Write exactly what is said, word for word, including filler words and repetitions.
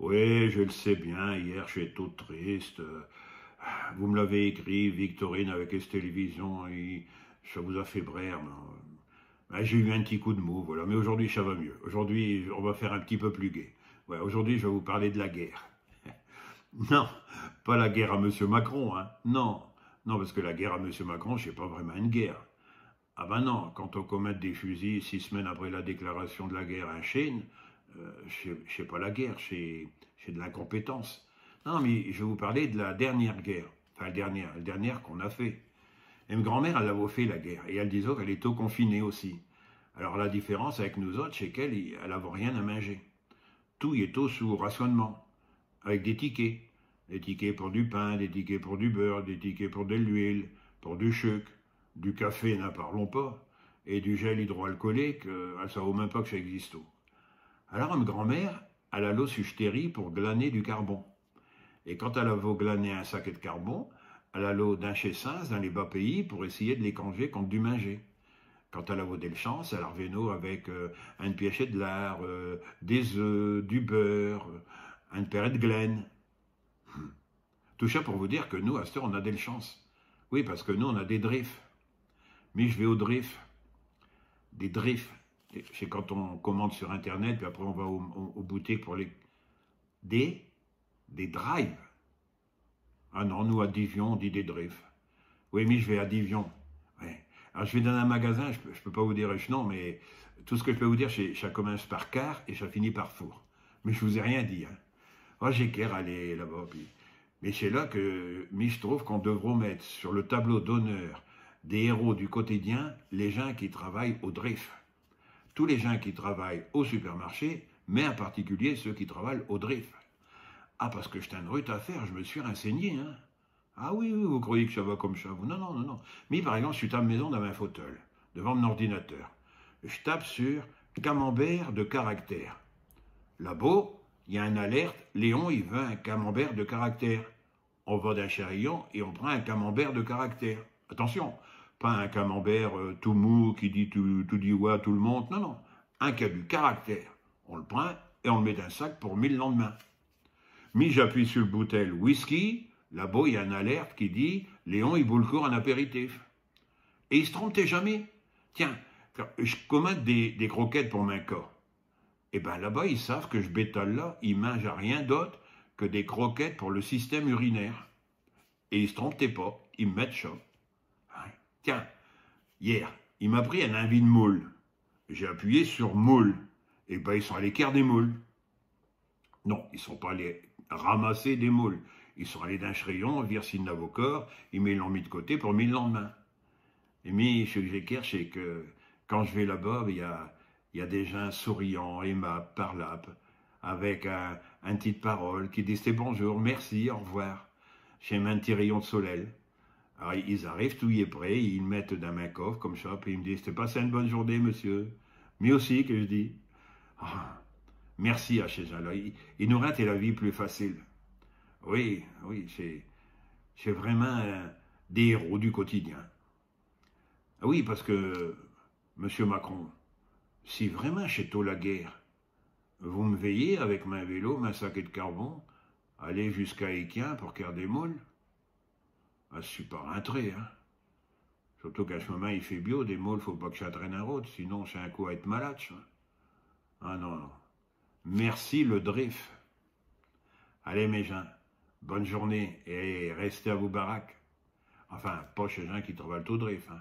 Oui, j'el sais bien, hier j'étos tout triste. Euh, vous m'l'avez écrit, Victorine, avec ech télévision, i- cha vous a fait braire, mais, euh, ben, j'ai eu un tiot coup d'mou, voilà. Mais aujourd'hui cha va mieux. Aujourd'hui, in va faire un tiot peu pus gai. Ouais, aujourd'hui, j'vas vous parler d'la guerre. Non, pas la guerre à Monsieur Macron, hein. Non, non, pasque la guerre à Monsieur Macron, ch'est pas vraimint eune guerre. Ah ben non, quand in commande des fusils six semaines après la déclaration d'la guerre in Chine, euh, ch'est, ch'est pas la guerre, ch'est, ch'est de l'incompétence. Non, mais j'vas vous parler d'la dernière guerre, enfin, l'dernière, l'dernière qu'in a fait. Et m'grand-mère, alle avot fait la guerre, et alle disot qu'alle étot confinée aussi. Alors la différence avec nous autes, ch'est qu'elle, i- alle avot rien à minger. Tout i étot sous rationnemint, avec des tickets. Des tickets pour du pain, des tickets pour du beurre, des tickets pour de l'huile, pour du chuque, du café, n'in parlons pas, et du gel hydroalcoolique, euh, alle savot même pas qu'cha existot. Alors, m'grand-mère, alle allot su ch'terri pour glaner du carbon. Et quand alle avot glané un saquet d'carbon, alle allot dins ches cinses, dins les bas pays, pour essayer d'l'écanger conte du minger. Quand alle avot del chance, alle arvenot avec, euh, eune pièche ed lard, euh, des œufs, du beurre, euh, eune paire ed glaines. Tout cha pour vous dire que nous, à ch't'heure, in a del chance. Oui, pasque nous, in a des drifs. Mi, j'vas au drif. Des drifs. Ch'est quand in commande sur Internet, pis après in va au, au- au boutique pour les... Des, des drives. Ah non, nous, à Divion, in dit des drifs. Oui, mi, j'vas à Divion. Ouais. Alors, j'vas dins un magasin, j'peux, j'peux pas vous dire ch'nom, mais tout ch'que j'peux vous dire, ch'est, cha comminche par car et cha finit par four. Mais j'vous ai rien dit, hein. Oh, j'ai quer aller là-bas, pis... Mais ch'est là que, mi, j'trouve qu'in devrot mette sur l'tableau d'honneur des héros du quotidien les gins qui travaillent au drif. Tous les gins qui travaillent au supermarché, mais in particulier cheux qui travaillent au drif. Ah, pasque ch'est eune rute affaire, j'me sus rinseigné, hein. Ah oui, oui, vous croyez qu'cha va comme cha, vous. Non, non, non, non. Mi, par exemple, j'sus à m'maison dins min fauteuil, devant m'n ordinateur. J'tape sur camembert de caractère. Là-bas, i a eune alerte, Léon, i veut un camembert de caractère. In va dins ch' rayon et in prind un camembert de caractère. Attintion, pas un camembert, euh, tout mou qui dit tout, tout dit ouais à tout l'monde. Non, non. Un qui a du caractère. In l'prind et in l'met dins un sac pour mi l'lind'main. Mi, j'appuie sur l'boutelle whisky, là-bas, i a eune alerte qui dit Léon, i bout l'cour in apéritif. Et i s'tromp'tent jamais. Tiens, quand j'commande des, des croquettes pour min cat, eh ben là-bas, i sav'tent que ch'bétail-là, i minge rien d'aute que des croquettes pour l'système urinaire. Et i s'tromp'tent pas, i m'mettent cha. Ouais. Tiens, hier, i m'a pris eune invie d'moules. J'ai appuyé sur moules. Eh ben, i sont allés querre des moules. Non, i sont pas allés ramasser des moules. I sont allés dins ch' rayon, vir s'i n'avot cor, i m'l'ont mis d'côté pour mi l'lind'main. Et mi, ch'que j'ai quer, ch'est que quand j'vas là-bas, i a, i a des gins souriants, aimables, parlables, avec un, eune tiote parole, qui dis'tent bonjour, merci, au revoir. Ch'est min tiot rayon d'solel. Alors, i arriv'tent, tout i est prêt, i l'mettent dins min coffre, comme cha, pis i m'dis'tent, passez eune bonne journée, monsieur. Mi aussi, que j'dis. Ah, merci à chés gins-là. I, i nous rind'tent la vie pus facile. Oui, oui, ch'est, ch'est vraimint, euh, des héros du quotidien. Ah oui, pasque, monsieur Macron, si vraimint ch'étot la guerre, vous m'veyez avec min vélo, min saquet d'carbon, aller jusqu'à Équian pour querre des moules ? Ah, j'sus pas rintré, hein. Surtout qu'à ch' momint, i fait biau, des moules, faut pas qu'cha traîne in route, sinon ch'est un coup à ête malate, cha. Ah non, non. Merci l'drif. Allez, mes gins, bonne journée et restez à vos baraques. Enfin, pas chés gins qui travaill'tent au drif, hein.